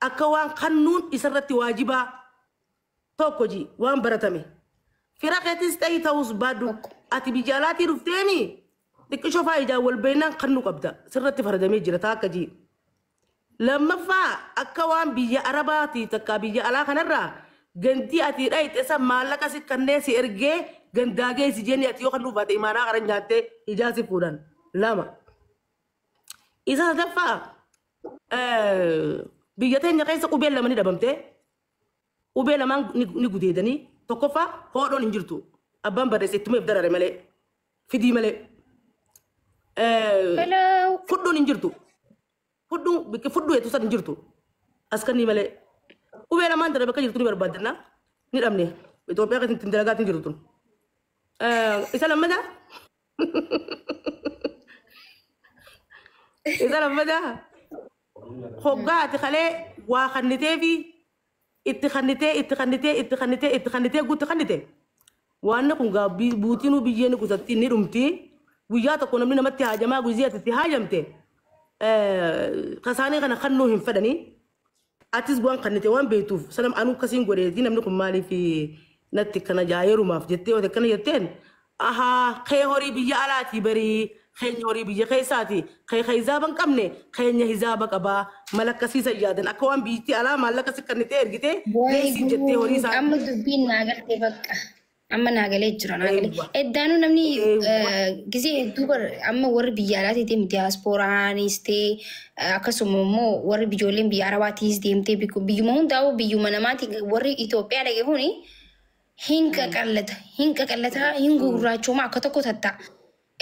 Akka waan kannuun isarratti waajibaa tokko ji waan baratame. Fira keetis ta'ii ta'us baadhu ati biyya alaatii dhufteemi xiqqishoo faayidaa wal beeknaan kannuu qabda sirratti faradamee jira taa akka ji. Lammaffaa akka waan biyya Arabaati takka biyya alaa kanarraa gandii ati dhayxe san maallaqa si kannee si ergee gandaa geessi jenni ati yoo kan dhuunfaate imaanaa karan nyaattee ijaa si fuudhan. Lama. Isa sadaffaa biyya teenya keessa qubeen lama ni dhabamte. Qubee lamaan ni gudeedanii tokkoffaa hoodhoon hin jirtu. Abbaan barreesse ittumeef darare malee fidii malee. Hello. Fudhuun hin jirtu. Fudhuun bikki fudhuu jettu san hin jirtu. Askannii malee. Qubee lamaan tana bakka jirtu ni barbaaddanna. Ni dhabne. Itoophiyaa keessatti ittiin dalagaatiin jirtu tun. Isa lammataa. Isa lammataa. Hoggaa ati kalee waa kannitee fi itti kannitee itti kannitee itti kannitee itti kannitee guutti kannite. Waan kun gaa buutiinuu biyyee ni kutatti ni dhumti. Guyyaa tokko namni namatti haajamaa guyyaa ati itti haajamte kasaanii kana kannuu hin fedhanii. Atis waan kannite waan beektuuf sanam anuu akkasiin godheeti namni kun maaliif natti kana jaayerumaaf jettee yoo akkana jetteen ahaa kee horii biyya alaatii barii keenya horii biyya keessaati kee hizaaba hin qabne keenya hizaaba qabaa mala akkasiisa yaadan akka waan biyyittii alaa maallaqa si kannitee ergitee Wayi geessiin jettee horii isaa. Amma dubbiin naa galte bakka. Amma naa galee jira naa galee. Eewwa. Eddaanuu namni Eewwa. gisee hedduu bar amma warri biyya alaatii deemu diyaaspooraanis ta'e akkasuma immoo warri ijoolleen biyya arabaatiis deemtee biyyuma hundaa'u biyyuma namaati warri Itoophiyaa dhage kuni hin qaqallata hin qaqallata hin gurraachoma akka tokko tatta'a.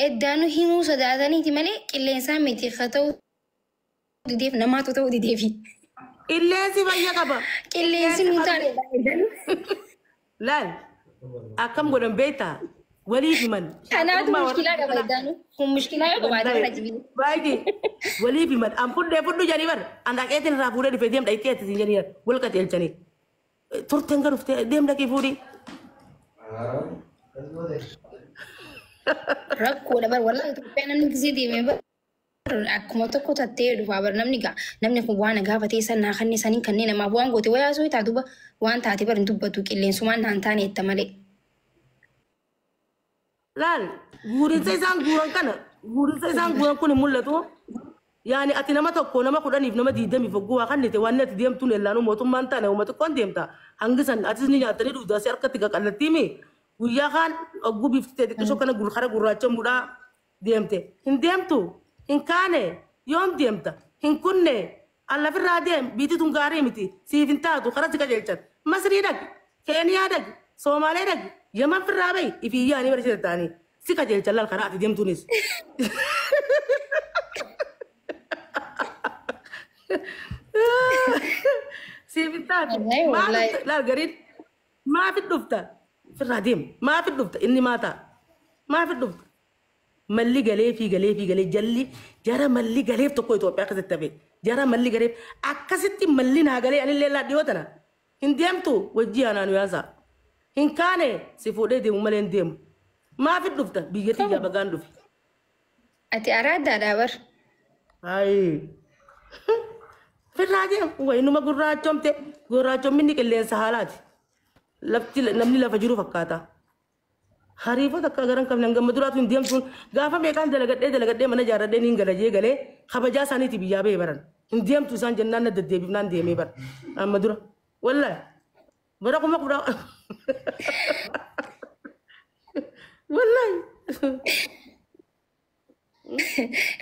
Eddaanuu himuu sodaataniiti malee qilleensaan miti haa ta'u dideef namaatu ta'uu dideefi. Qilleensi fayya qaba. Qilleensi nuun taane eddaanuu. Laal akkam godhan beektaa waliif himan. Kanaatu Shaakalummaa warra mushkilaa qaba eddaanuu. Kun mushkilaa yoo qabaate kana jibii. Baay'ee waliif himan. An fudhee fudhu jedhanii bar an dhaqeetiin irraa fuudhee dhufee deem dhaqxee ati siin jedhanii wal qajeelchanii. Turteen gad dhuftee deem dhaqii fuudhii. Rakkoodha bar wallahi Itoophiyaa namni gisee deeme bar akkuma tokko tattee dhufaa bar namni gaa namni kun waan gaafatee san naa kanne saniin kanneen namaaf waan goote wayaa soo taatu duba waan taate bar hin dubbatu qilleensumaan naan taane jetta malee. Laal guurinsa isaan guuran kana guurinsa isaan guuran kun hin mul'atu. Yaani ati nama tokko nama 10 nama 20 hogguu waa kannite waan ati deemtuun ellaanuu mootummaan taane uummata xiqqoon deemta. Hangi san atis ni nyaattanii dhugdaa si harkatti qaqallattiimi. Guyyaa kaan hogguu biiftee xiqqishoo kana kara gurraacha mudhaa deemte. Hin deemtu hin kaane yoom deemta hin kunne allafirraa deem biitii tun gaarii miti siif hin taatu kara si qajeelchan. Masrii dhaqi Keeniyaa dhaqi Soomaalee dhaqi Yaman firraa bahi ifii yaanii barsiisa ta'anii si qajeelchan laal karaa ati deemtuunis. Siif hin taatu. Wallahi Maaf wallahi. laal gariin maafit dhufta firraa deem maafit dhufta inni maa ta'a maafit dhufta. Malli galee fi galee fi galee jalli jara malli galeef tokko Itoophiyaa akkasitti hafe jara malli galeef akkasitti malli naa galee anillee laa dhiyoo tana hin deemtu wajjii anaan yaasa hin kaane si fuudhee deemu malee hin deemu maafit dhufta biyya tiyyaa bagaan dhufe. Ati araaddaadhaa bar. Ayi. Firraa deemu wayinuma gurraachomte gurraachomminni qilleensa haalaati. Lafti namni lafa jiru fakkaata. Hariifota akka garan qabne hanga duraatu hin deemtuun gaafa meeqaan dalagadhee dalagadhee mana ijaarradhee niin gala jee galee kabajaa isaaniiti biyyaa ba'ee baran. Hin deemtu isaan jennaan na deddeebifnaan deemee bara. Amma dura. Wallahi. Bara 10,000. Wallahi.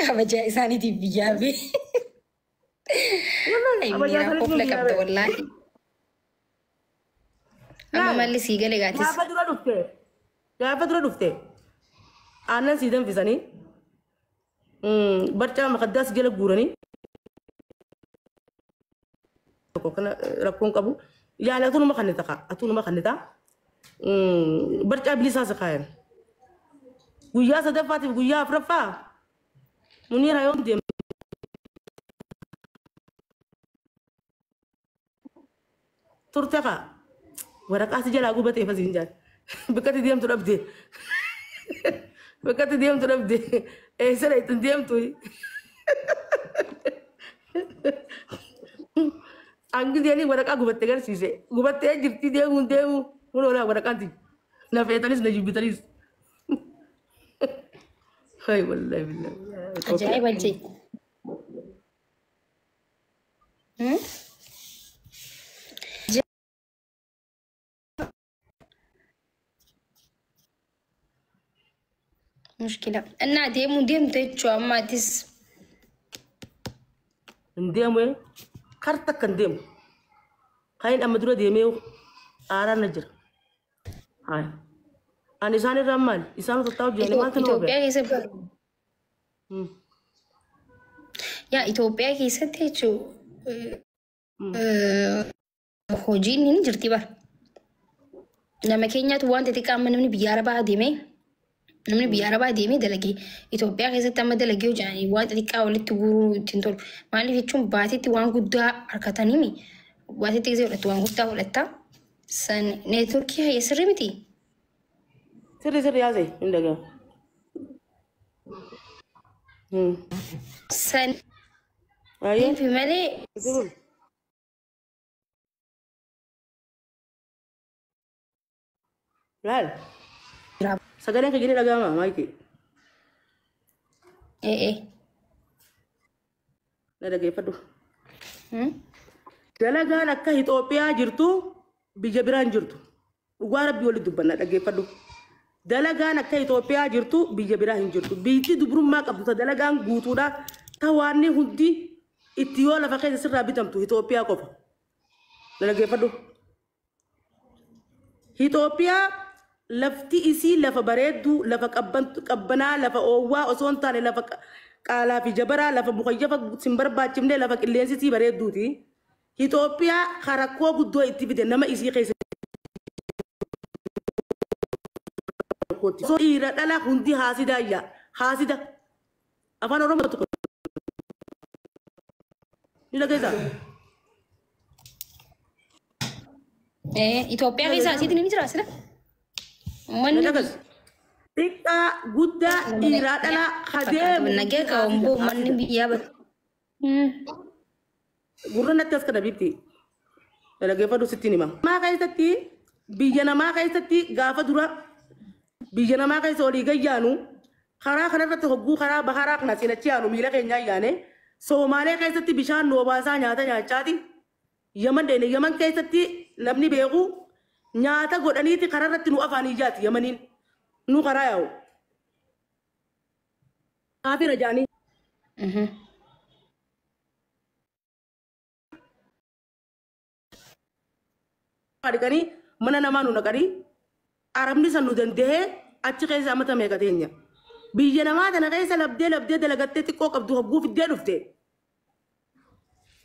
Kabajaa isaaniitiif biyyaa ba'e. Wallahi. Kabajaa Miira isaaniitiif kofla biyyaa qabda ba'e. wallahi. Amma malli sii gale gaatis. Gaafa dura dhufte. Gaafa dura dhufte. Aannan sii danfisanii. Barcaa makaddaas jala guuranii. Tokko kana rakkoon qabu. Yaani atunuma kannita kaa atunuma kannita. Barcaa bilisaa si kaayan. Guyyaa sadaffaatiif guyyaa afuraffaa Muniira yoom deemta? Turte kaa waraqaa si jalaa gubatee fasiin jaan. Bakkatti deemtu dhabde. Bakkatti deemtu dhabde. Eessa dhaqxu deemtu? Angizeeni waraqaa gubattee garsiise. Gubattee jirti deemuun deemu. Kun olaa waraqaan tiyya. Na feetanis na jibbitanis. Hay wallahi billahi. Ajaa'iba jee. Mushkila. Innaa deemuu deemte jechuun amma atis Hin deemu kar takka hin deemu. Kan amma dura deemee aaraan na jira. Hay. Ani isaan irraa maali? Isaan tattaa'u jirani maaltu nama Itoophiyaa beeka? keessa yaa Itoophiyaa keessatti jechuun hojiin hin jirti bara. Nama keenyaatu waan xixiqqaa amma namni biyya arabaa deemee namni biyya arabaa deemee dalagee Itoophiyaa keessatti amma dalagee hojjetanii waan xixiqqaa walitti guuruu ittiin tolu. Maaliif jechuun baatitti waan guddaa harkatanii baatitti gisee fudhattu waan guddaa fudhatta. San neetworkii hayya sirrii miti. Sirri sirri yaase hin dhagahu. Saniif Ayyee. malee Sirri. Laal. Sagaleen kee ni dhagahama maayikii. Ee. Na dhageeffadhu. Dalagaan akka Itoophiyaa jirtu biyya biraan jirtu. Dhugaa rabbii walitti dubbanna dhaggeeffadhu. Dalagaan akka Itoophiyaa jirtu biyya biraa hin jirtu. Biyyi dubrummaa qabdu ta dalagaan guutuudha. Ta waanni hundi itti yoo lafa keessa sirraa bitamtu Itoophiyaa qofa. Na dhaggeeffadhu. Itoophiyaa lafti isii lafa bareedduu, lafa qabbanaa, lafa oowwaa osoo hin taane lafa qaalaa fi jabaraa, lafa mukayyafa sin barbaachifne, lafa qilleensi isii bareedduuti. Itoophiyaa rakkoo guddoo itti fide nama isii keessa rakkootti. Osoo dhiira dhala hundi haasidaayya. Haasida. Afaan Oromoo tokko. Ni dhageessaa? Itoophiyaa keessa asiitiin ni jira sila. Ni Uummanni dhageessu. Xiqqaa guddaa dhiiraa dhala hadeemu. nagee qabu uummanni biyyaa bata. Gurra natti as kana biifti. Dhaggeeffadhu sittiin hima. Namaa keessatti biyya namaa keessatti gaafa dura biyya namaa keessa olii gayyaanu karaa kanarratti hogguu karaa baharaa kana sinachi yaanu miila keenyaa yaane Soomaalee keessatti bishaan nu obaasaa nyaata nyaachaati. Yaman deene Yaman keessatti namni beeku nyaata godhaniiti karaarratti nu afaan iyyaati Yamaniin nu karaa yaa'u. Kaafira jaanii. Dhiqanii mana namaa nu naqanii arabni san nu danda'ee achi keessa amata meeqa teenya. Biyya namaa tana keessa labdee labdee dalagattee xiqqoo qabdu hogguu fiddee dhufte.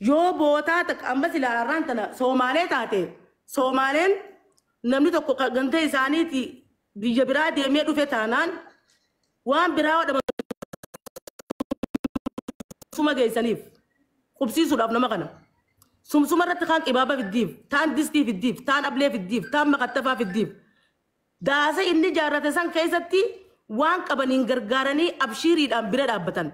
Yoo bootaa takka amma silaa har'aan tana Soomaalee taate Soomaaleen namni tokko ganda isaaniiti biyya biraa deemee dhufe taanaan waan biraa hodhama suma geessaniif qubsiisuudhaaf nama kana. Sumsuma irratti kaan qibaaba fiddiif, taan distii fiddiif, taan ablee fiddiif, taan makattafaa fiddiif. Daasa inni jaarrate san keessatti waan qabaniin gargaaranii abshiiriidhaan bira dhaabbatan.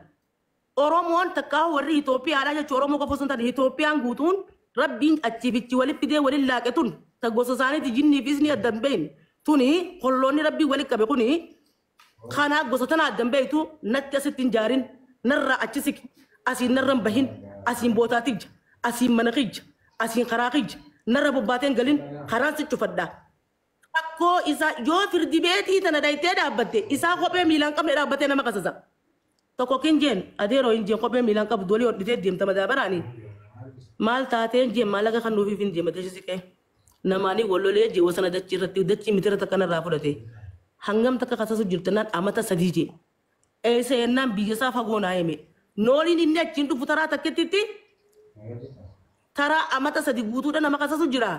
Oromoon takkaa warri Itoophiyaadhaa jechuun Oromoo qofa osoo hin taane Itoophiyaan guutuun rabbiin achiifichi walitti fidee waliin laaqe tun ta gosa isaaniiti jinnii fi isni adda hin beekne tuni holloonni rabbii walitti qabe kuni kanaa gosa tana adda hin beektu natti asitti hin jaarin narraa achi siqi asiin narra hin bahin asiin bootaa tijja asiin mana kiyya asiin karaa kiyya narra bobbaateen galin karaan si cufadha. Rakkoo isaa yoo firdi beetii tana dayitee dhaabbatte isaa kophee miilaan qabne dhaabbatee nama kasasa. Tokko kin jeen adeeroo hin jeen kophee miilaan qabdu walii hodhitee deemta madaabaraani. Maal taateen jeen maallaqa kan nuufiif hin deema teessi siqee. Namaanii wallolee jee wasana dachii irratti dachii mitira takka narraa fudhate. Hangam takka kasasu jirtanaan amata sadii jee. Eessa yennaan biyya isaa fagoo naa hime. Nooliin inni achiin dhufu taraa takkittitti taraa amata sadi guutuudha nama kasasu jira.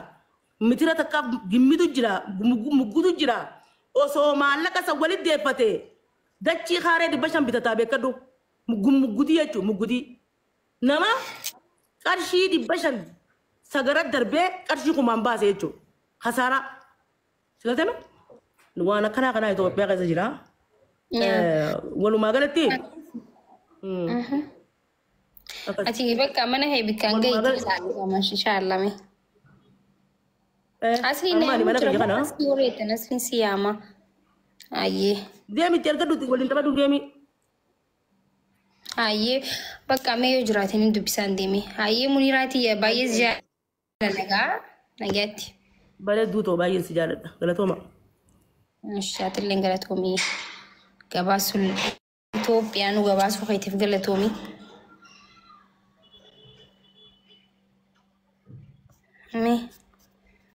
Mitira takkaaf gimmitu jira muggutu jira. Osoo maallaqa isa walitti deeffate dachii kaaree 500 bitataa beekadhu. Muggutii jechuun muggutii. Nama qarshii 500 sagara darbee qarshii kumaan baase jechuudha. Kasaaraa. Silatame? Waan akkanaa kanaa Itoophiyaa keessa jira. Walumaa galatti. Akkas. Ati bakka mana kee bikkaan Walumaa gahiitti galatti. ilaali inshaallah. Asliin Amma ani na mana jira kiyya kana. asli horeetan asliin si yaama. Ayyee. Deemi itti argadhu waliin taphadhu deemi. Ayyee bakka amma yoo jiraate ni dubbisaan deeme. Ayyee Muniiraati baay'ee si jaalladha nagaa nagaatti. Bareedduu ta'u baay'een si jaaladha. Galatooma. Shaatilleen galatoomii gabaasuun Itoophiyaa nu gabaasuu keetiif galatoomii. Mee.